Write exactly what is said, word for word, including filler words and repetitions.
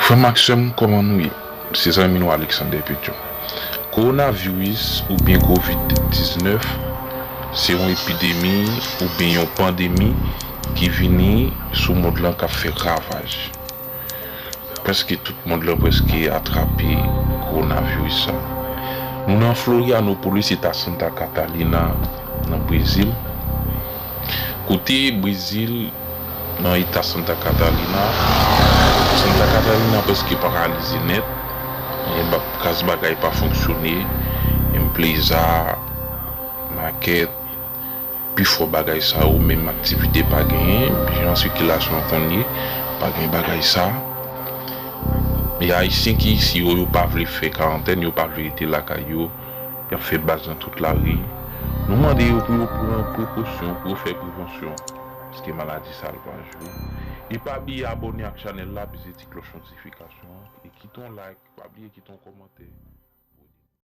Frè m ak sè m, kòman nou ye? Se zanmi nou Alexander Pétion. Kowonaviris oubyen kovid diznèf se yon epidemi oubyen yon pandemi ki vini sou mond lan k ap fè ravaj. Prèske tout mond lan prèske atrape kowonaviris sa. Nou nan Florianópolis, eta Santa Catarina, nan Brezil. Kote Brezil, nan eta Santa Catarina. Santa Catarina prèske paralize nèt. Kras bagay pa fonksyone. Empreza, makèt, pifò bagay sa yo, menm aktivite pa genyen. Jan sikilasyon an konn ye, pa gen bagay sa. E Ayisyen ki isi yo, yo pa vle fè karantèn, yo pa vle rete lakay yo. Y ap fè baz nan tout lari. Nou mande yo pou yo pran prekosyon, pou yo fè prevansyon. Paske maladi sa l pa jwe. E pa bliye abòne ak chanèl la, peze ti klòch notifikasyon an. E kite yon like, pa bliye kite yon kòmantè.